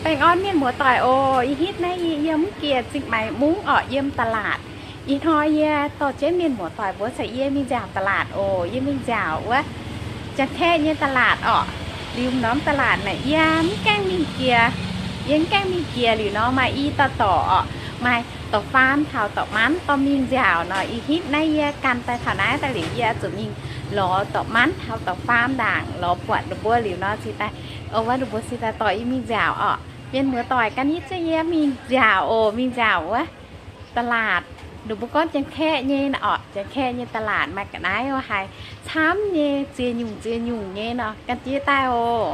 Baengh orn mienh muoz-doic oc. Ih hitv naaiv yie yiem mv jiex Zingh Maix Mungv orqc, yiem ตลาด. Ih hnoi yie dorh jienv mienh muoz-doic mbuo caux yie mingh nziaauc ตลาด oc. Yie mingh nziaauc wuov Janx-Kaeqv nyei ตลาด orqc. Liuz norm ตลาด naaic yie mv gaengh mingh jiex. Yie mv gaengh mingh jiex liuz nor maaih i dauh dorc orqc, maaih dorc faam taux dorc manv dorh mingh nziaauc nor. Ih hitv naaiv yie gan daaih taux naaiv daaih liuz yie zuqc mingh lorz dorc manv taux dorc faam ndaangc, lorz buatc ninh mbuo liuz nor cingx daaih, o, wuov ninh mbuo cingx daaih dorh yie mingh nziaauc orqc. Mienh muoz-doic gan hitv jienv yie mingh nziaauc oc. Mingh nziaauc wuov ตลาด. Ninh mbuo gorngv Janx-Kaeqv nyei orqc, Janx-Kaeqv nyei ตลาด maaih ga'naaiv haiz camv nyei, ziex nyungc ziex nyungc nyei nor. Gan jienv daaih oc.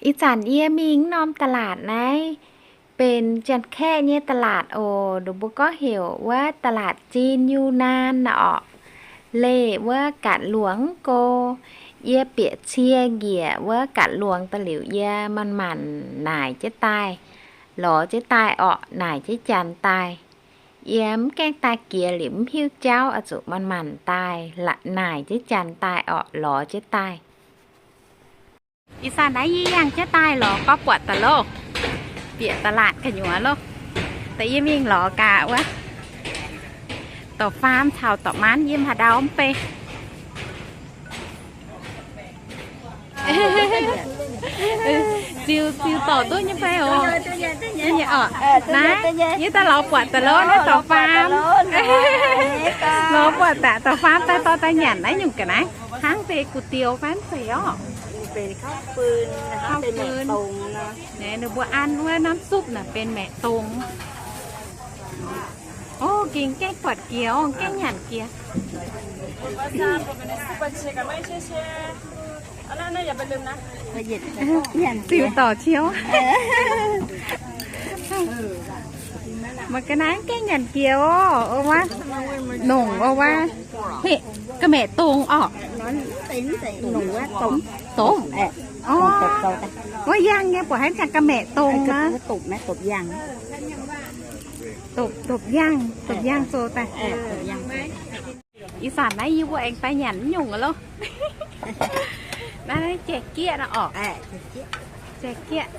Ih zanc yie mingh norm ตลาด naaiv benx Janx-Kaeqv nyei ตลาด oc. Ninh mbuo gorngv heuc wuov ตลาดจีนยูนาน orqc. Leih wuov กัดหลวง go. Yie bieqc cie njiec wuov กัดหลวง daaih liuz yie manc-manc naaic jienv daaih, lorz jienv daaih orqc, naaic jienv janx daaih. Yie mv gaengh daaih jiex liuz mv hiuv jauv, oix zuqc manc-manc daaih naaic jienv janx daaih orqc, lorz jienv daaih. Ih zanc naaiv yie yangh jienv daaih lorz gorqv-buatc daaih loh, bieqc ตลาด gu'nyuoz loh. Da'yie mingh lorz gaax wuov dorc faam caux dorc manv yiem haaix ndau mv bei. Ziux, ziux dorc duqv nyei fai oc? Naaiv yie daaih lorz buatc daaih loh, naaiv dorc faam. Lorz buatc daaih dorc faam daaih dorh daaih nyanc naaiv nyungc ga'naaiv hnangv deix ก๋วยเตี๋ยว fai mv zeiz orqc? Naaiv ninh mbuo an wuov น้ำซุป naaic benx maeqc dongz. O, gengh gaengh buatc jiex, gaengh nyanc jiex. Ziux dorc ciouv. Mangc ga'naaiv gaengh nyanc jiex oc. O wuov, nongc o wuov. Heh, ga'maeqc dongz orqc. Dongz. O, wuov yangh nyei buatc haaix jangx ga'maeqc dongz nor. Dopc, dopc yangh, dopc yangh zoux daaih. Ih zanc naaiv yie mbuo aengx daaih nyanc mv nyungc loh. Naaiv jai-gieqv nor orqc. Jai-gieqv.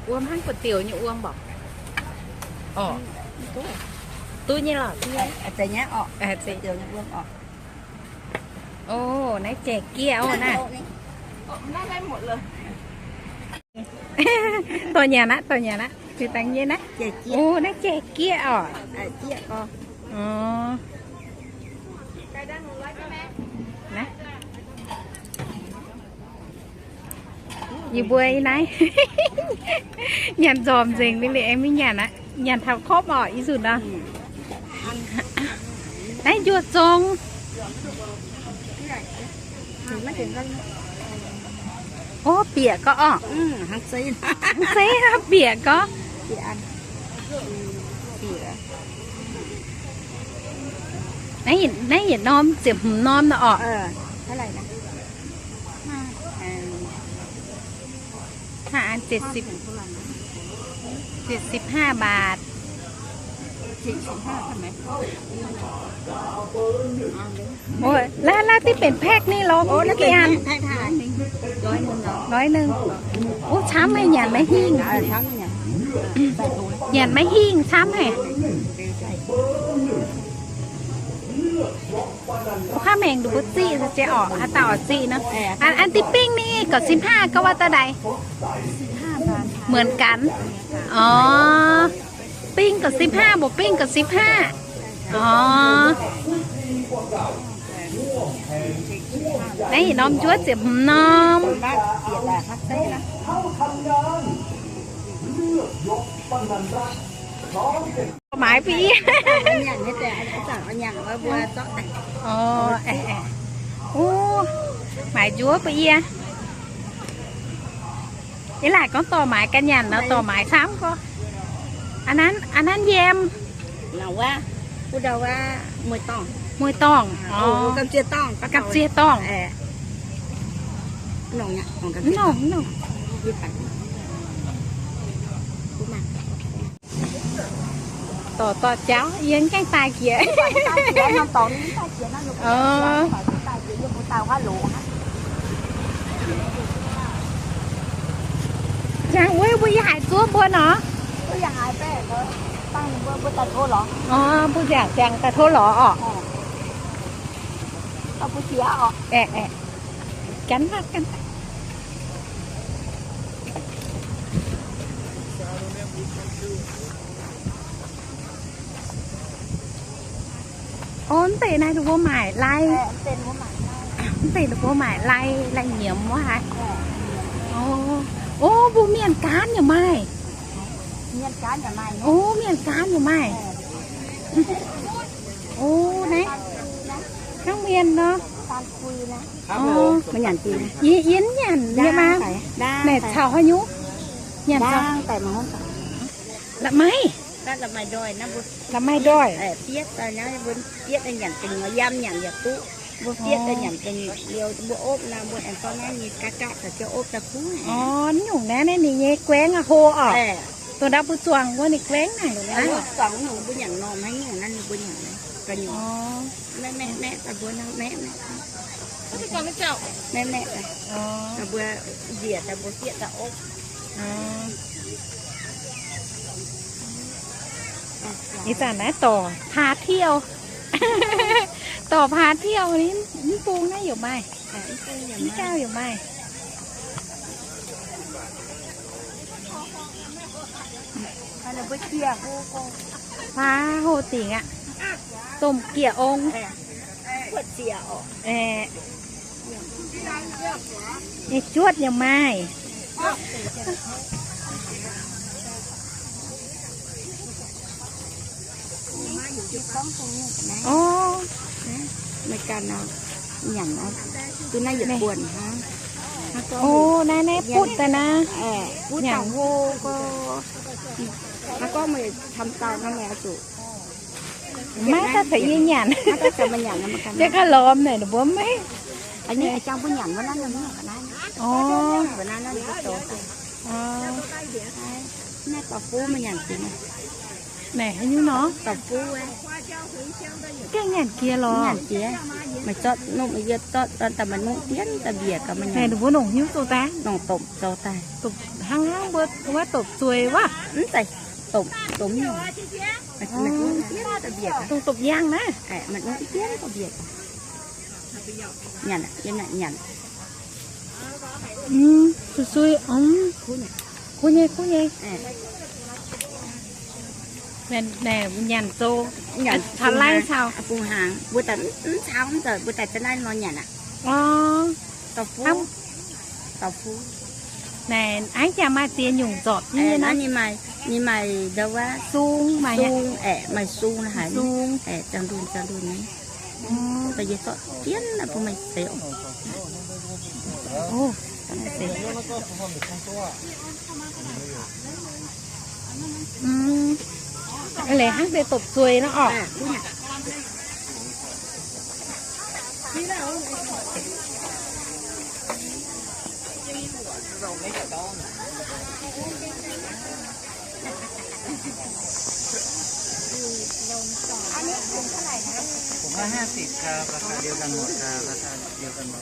Wuom hnangv ก๋วยเตี๋ยว nyei wuom mborqc. Orqc, duqv nyei lorqc. O, naaiv jai-gieqv oc naaiv. Dorh nyanc aqv, dorh nyanc aqv. Cingx dangx nyei naaiv. O, naaiv jai-gieqv orqc. Naaiv. Yie mbuo ih naaiv nyanc nzormc nzengc liuz aengx mingh nyanc aqv. Nyanc taux kopv orqc, ih nzunc nor. Naaiv njuov zong. O, bieqc gorx orqc. Mv zeiz, bieqc gorx. Naaiv yietc norm ziepc hmz norm nor orqc. Hai ăn เจ็ดสิบ, เจ็ดสิบห้า บาท. Ôi, laa, laa, ที่เป็นแพ็คนี่ lorqc, กี่อัน? Nói nưng. Ui, camv haic, nyanc maiv hingh. Nyanc maiv hingh, camv haic. Ov, kaav maengc nduqc mbuo ziqv za'gengh orqc, haaix dauh oix ziqv nor. An, an diqv bingv ni gauh สิบห้า gauh waac daaih daaih. เหมือนกัน. Orqc. Bingv gauh สิบห้า, mbuoqc bingv gauh สิบห้า. Orqc. Naaiv norm njuov ziepc hmz norm. Maaiz ba'ie. Orqc, maaiz njuov ba'ie. Ih laaic gorngv dorh maaiz ganh nyanc nor, dorh maaiz camv gorx. An nanv, an nanv yiem. Mueiz dorngh. Gamh nziex dorngh. Nongc, nongc. Dorh, dorh jauv, yie mv gaengh daaih jiex. Jangx wuov, mbuo yaac haiz zuov mbuo nor. Orv, mbuo ziangh ziangx daaih tov lorz orqc. Aeqv, aeqv, gan, gan. Orv, mv deix naaiv ninh mbuo maaic lai. Mv deix ninh mbuo maaic lai, lai nyiemz wuov haic. Orv, mbuo mienh gaanv yaac maaih. Orv, mienh gaanv yaac maaih. Orv, naaiv hnangv mienh nor. Orv, yie, yie nyanc nyei maa. Naaic caux haaix nyungc? Nyanc caux la'maih. La'maih ndoih. Orv, nyungc naaiv, naaiv ninh nyei guaengv aqv, hlo orqc. Dongh ndau mbuo zuangx wuov ninh guaengv naaic. Ih zanc naaiv dorc paa tiuv, dorc paa tiuv ni, mv bung naaiv yaac maaih, mv gauh yaac maaih. Paa hlo dingc aqv. Domh gieh ong. Aeqv, juotv yaac maaih. Orv, naaiv, naaiv butv daaih naaiv. Maiv daaih caux yie nyanc. Yie gauh lorz naaic ninh mbuo maiv. Naaic haaix nyungc nor? Gaengh nyanc jiex lorz. Naaic ninh mbuo nongc hnyouv zoux daaih. Hnangv hnangv mbuo wuov dopc zueiz wuov. Dongh dopc yangh naaiv. Sui sui, kuv nyei, kuv nyei. Naaic nyanc zoux, caux laih caux. Bung hnaangx, mbuo daaih mv caux, mv zoux, mbuo daaih za'naaiv nor nyanc aqv. Orv, naaic, aiv jaax maaih ziex nyungc nzorpc nyei nor. Ninh maaih, ninh maaih ndau wuov sung, sung, aeqv, maaih sung haic, sung, aeqv, ziangh ndunh, ziangh ndunh nyei. Da'yietv zorqv jienv naaiv bun meih seix oc. Leiz hnangv deix dopc zueiz nor orqc.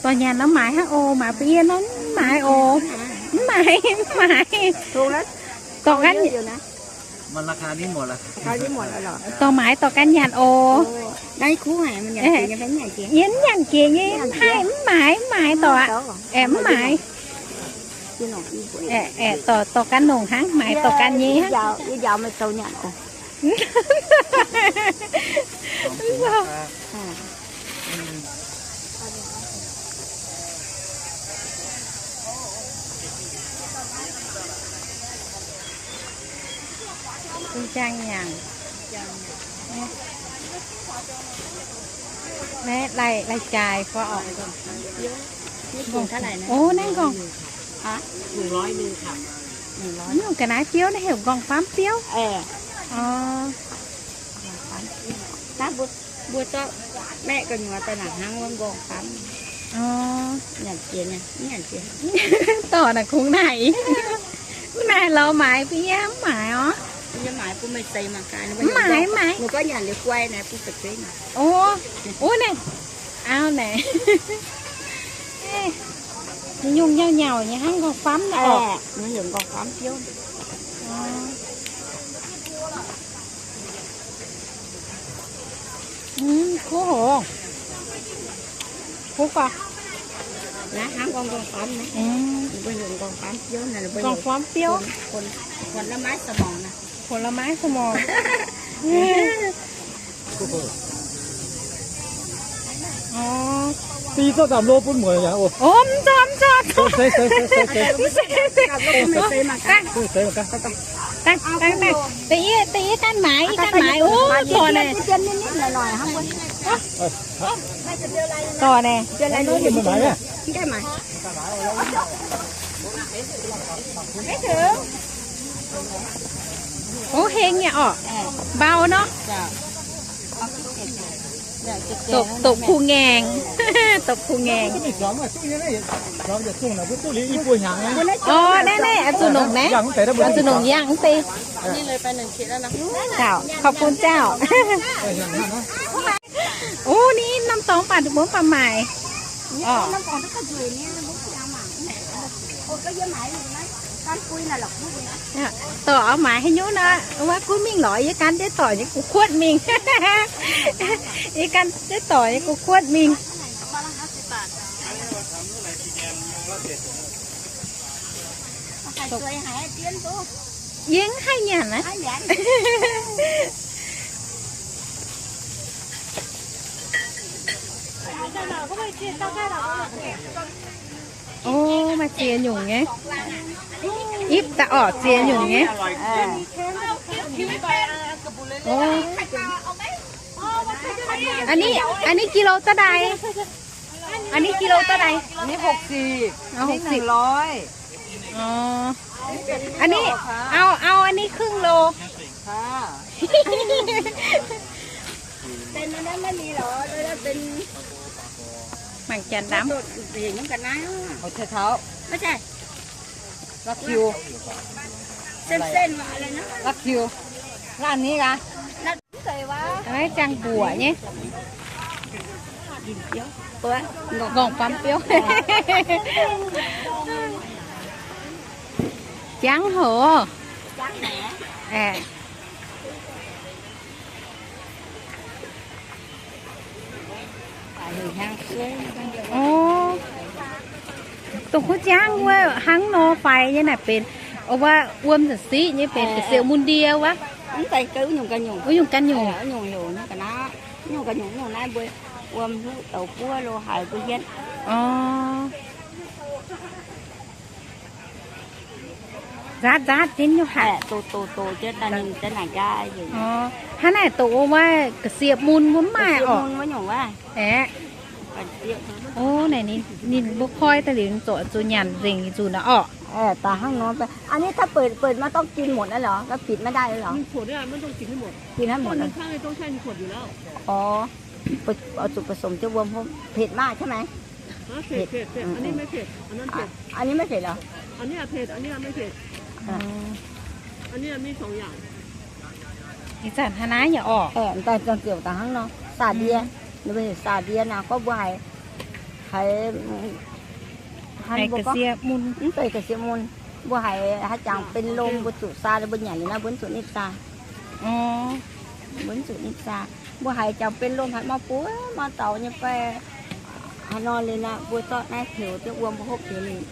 Dorh nyanc nor maaiz hnangv oc, maaiz bun yie nor mv maaiz oc. Mv maaiz, mv maaiz. Dorh ganh dorh maaiz dorh ganh nyanc oc. Yie mv nyanc jiex nyei, mv haih, mv maaiz, mv maaiz dorh aqv. Aeqv, mv maaiz. Aeqv, aeqv, dorh, dorh ganh nongc hnangv, maaiz dorh ganh nyei hnangv. Bun jang nyanc. Naaiv lai, lai-jaaix fai orqc? Ov, naaiv nqorngv. Nyungc ga'naaiv biouv naaiv heuc nqorngv-famv biouv. Mbuo zorqv maeqv gu'nyuoz daaih nangc hnangv wuov nqorngv-famv. Nyanc jiex, nyanc jiex. Dorh naaic kungx naaic, mv naaic lorz maaiz bun yie mv maaiz orqc. Mv maaiz, mv maaiz. O, o naaic. Au naaic. Nyungc nyauv nyauc nyei hnangv nqorngv-famv naaic oc. Kuv hov. Kuv gauh. Nqorngv-famv biouv. ผลไม้สมอง ผลไม้สมอง. Mv zorqv zaamc lo bun muoc yaac oc. Mv zorqv, mv zorqv. Dangh, dangh, dangh. Da'yietv, da'yietv ganh maaiz, yie ganh maaiz. O, dorh naaic. Dorh naaic. O, heng nyei orqc. Mbau nor. Doqc kuh ngaengc. Doqc kuh ngaengc. O, naaiv, naaiv, oix zuqc nongc naaiv. Oix zuqc nongc yangh mv bei. Gauh, ขอบคุณเจ้า. O, ninh norm dorngx baac mbuo mv baac maaic. Dorh maaiz haaix nyungc nor, wuov gunv mingh lorz yie gan jienv dorc nyei gu'kuotv mingh. Yie gan jienv dorc nyei gu'kuotv mingh. Yie mv haih nyanc naaiv. O, maaih ziex nyungc nyei. Ipv daaih orqc, ziex nyungc nyei. O. An nix, an nix กิโล daaih daaih? An nix กิโล daaih daaih? An nix หกสิบ. An nix หนึ่งร้อย. O. An nix, au, au an nix ครึ่งโล. Mangc janx ndamv. Houc cai taux. La'kiu. La'kiu. La'nix gaax. Maiv ziangh mbuoqc nyei. Nqorngv-famv biouv. Jangv houc. Aeqv. O, dongh kuv jangv wuov hnangv nor faix nyei naaic benx, wuov wuom zanc siqv nyei benx ga'sie mun ndie wuov. Wuov nyungc ganh nyungc. Wuov nyungc ganh nyungc. Wuov nyungc ganh nyungc naaiv mbuo wuom hluqv douz buov lo haiz mbuo hietv. O. Nzaatv nzaatv jienv nyungc haic. Hnangv naaic doqc wuov ga'sie mun wuov mv maaih orqc. Aeqv. O, naaic ninh mbuo koi daaih liuz ninh zorc zuqc nyanc nzengc nzunc aqv orqc. Daaih hnangv nor, อันนี้ถ้าเปิด เปิดมาต้องกินหมดแล้วเหรอ ก็ปิดไม่ได้แล้วเหรอ กินให้หมด อ๋อ เอาจุดผสมเจ้าบวมเพิ่ม เผ็ดมากใช่ไหม เผ็ด เผ็ด อันนี้ไม่เผ็ด อันนั้นเผ็ด อันนี้ไม่เผ็ดเหรอ อันนี้เผ็ด อันนี้ไม่เผ็ด อันนี้มีสองอย่าง Ih zanc hnangv naaiv nyei orqc. Aeqv, daaih ziangh ziouc daaih hnangv nor. Saa-ndie, ninh mbuo heuc saa-ndie naaic gorngv mbuo haiz, haiz, haiz ga'sie mun, mv zeiz ga'sie mun. Mbuo haiz haaix jangx benx lom mbuo zuqc saa, mbuo nyanc liuz naaiv mbuo mv zuqc nitv saa. Mbuo mv zuqc nitv saa. Mbuo haiz jangx benx lom haiz mauv buov mauv zaux nyei fai haaix nor liuz naaiv, mbuo zorqv naaiv peux jienv wuom mbuo hopv heuc ninh.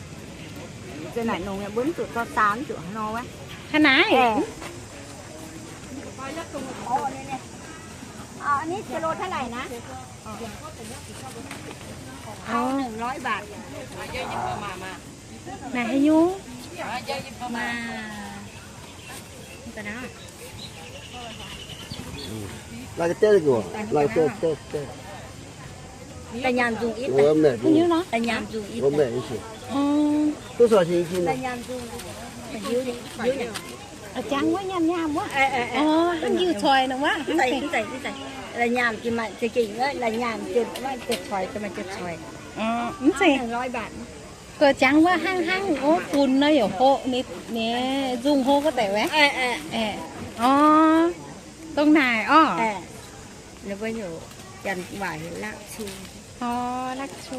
Zinh naaic nongx mbuo mv zuqc zorqv saa, mv zuqc haaix nor wuov. Hnangv naaiv. อันนี้กิโลเท่าไหร่นะ เอาหนึ่งร้อยบาท Naaiv haaix nyungc? Da'nyaanh nzungh ipv. Da'nyaanh nzungh ipv. Da'nyaanh nzungh. Jangx wuov nyaanh nyaanh wuov. Hnangv njiu coix nor wuov. Da'nyaanh jiex maaih za'gengh wuov, da'nyaanh jiex maaih za'coix, maaih za'coix. Mv zeiz. Gauh jangx wuov hnangv hnangv wuov bun nor yaac hoqv ninh, ninh nzungh hlo ga'daic wuov. Aeqv, Orv, dongh naaic orv. Ninh mbuo heuc, janx waac heuc lakv cu. Orv, lakv cu.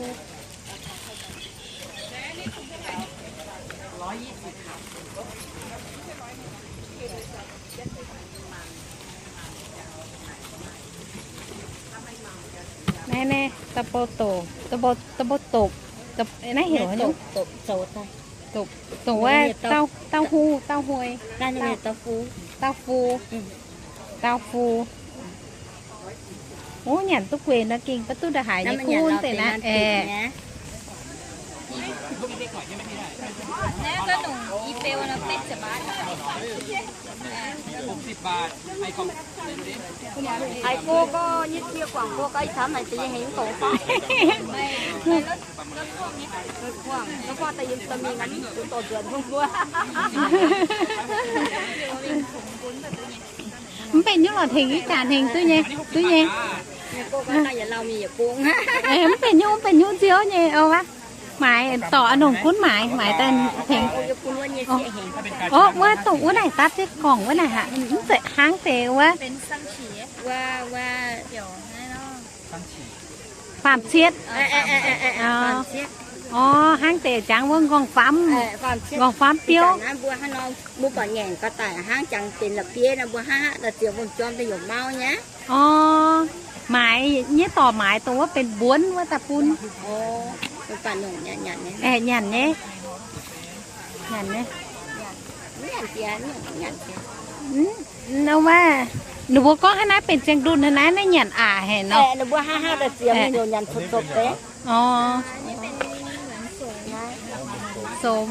Naaiv, naaiv, double doh, double, double doh, naaiv heuc haaix nyungc? Doh, doh, doh, doh wuov, dauv hu, dauv hui, dauv fu, dauv fu. Ov, nyanc duqv gueix nor, gengh baav duqv ndongc haaix nyei gunv deix naaiv. Haiz go gorngv nyei cie guangc go gorngv ih zanc naaic deix nyei hengx gorngv fai. Mv benx nyungc lorqc, tengx ih jaax hengx duqv nyei, duqv nyei. Mv benx nyungc, mv benx nyungc, nziouv nyei oc. Maaiz dorc nongc gunv maaiz, maaiz daaih tengx. Ov, wuov dongh wuov naaic dapv jienv gorngv wuov naaic hnangv, hnangv deix wuov. Faam-cietv. Orv, hnangv deix jangx wuov nqorngv-famv, nqorngv-famv biouv. Mbuo buatc ngaengc gau daic hnangv jangx benx la'bieiv nor, mbuo hnangv haav daaih ziex mbong jorm daaih yaac mauv nyei. Orv, maaiz nyei dorc maaiz dongh wuov benx mbuonv wuov daaih bun. Nyanc nyei, nyanc nyei. Wuov, ninh mbuo gorngv hnangv naaiv benx ziangh ndunh hnangv naaiv, naaiv nyanc aqc haic nor. Ninh mbuo hnangv haav daaih ziex mbong nyanc copv-copv deix. Orv, som,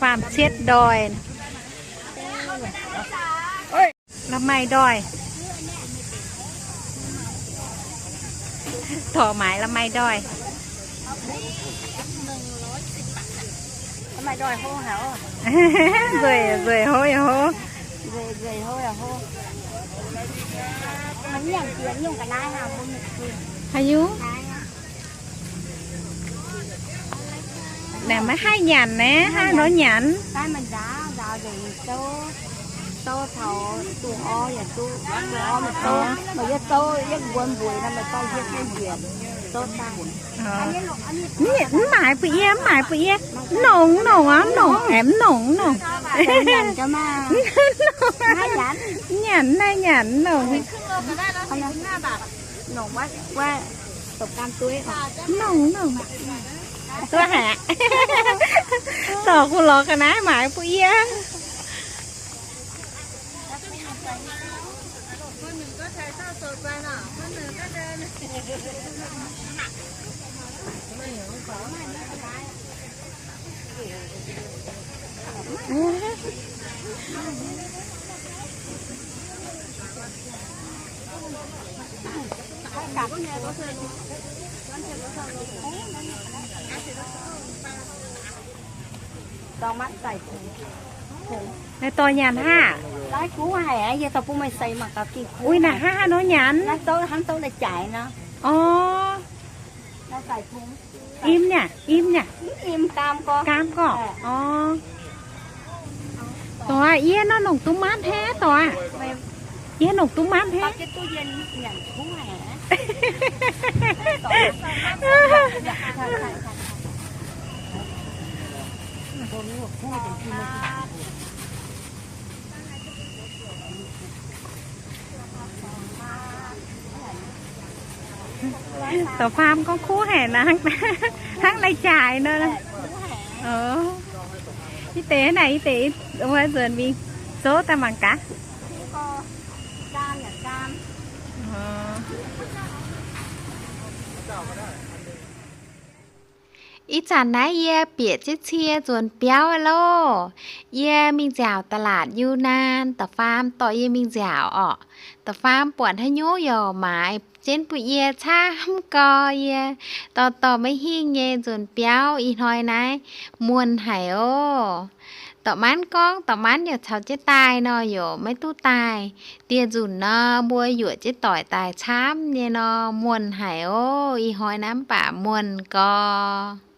faam-cietv ndoih. La'maih ndoih. Dorc maaiz la'maih ndoih. Nzueic, nzueic hlo yaac hlo. Haaix nyungc? Naaic maiv haih nyanc naaiv, hnangv nor nyanc. Mv maaiz bun yie, mv maaiz bun yie. Mv nongc, mv nongc aqv, mv nongc, aengx mv nongc, mv nongc. Nyanc naaiv nyanc mv nongc. Mv nongc, mv nongc. Duqv haic. Dorc kuv lorz ga'naaiv maaiz bun yie. Naaiv dorh nyanc haav? Uix naaic haav haav nor nyanc. Orv. Im nyei, im nyei. Gaam gorqv. Orv. Dorc aac, yie nor nongc duqv maanv haic, dorc aac. Yie nongc duqv maanv haic. Da'faam gorngv kuv haic nor, hnangv lai-jaaix nor. Ih deix naaic, ih deix wuov nzuonx mingh zouv daaih mangc gaax. Ih zanc naaiv yie bieqc jienv cie nzuonx biauv loh. Yie mingh nziaauc ตลาดยูนาน, da'faam dorh yie mingh nziaauc orqc. Da'faam buatc haaix nyungc yaac maaiz jienv bun yie camv gau. Yie dorh dorh maiv hingh nyei nzuonx biauv ih hnoi naaiv muonc haic oc. Dorc maanv gorngv dorc maanv yaac caux jienv daaih nor yaac maiv duqv daaih. Dieh nzunc nor mbuo yuoqc jienv doic daaih camv nyei nor muonc haic oc. Ih hnoi naaiv mv baac muonc gau.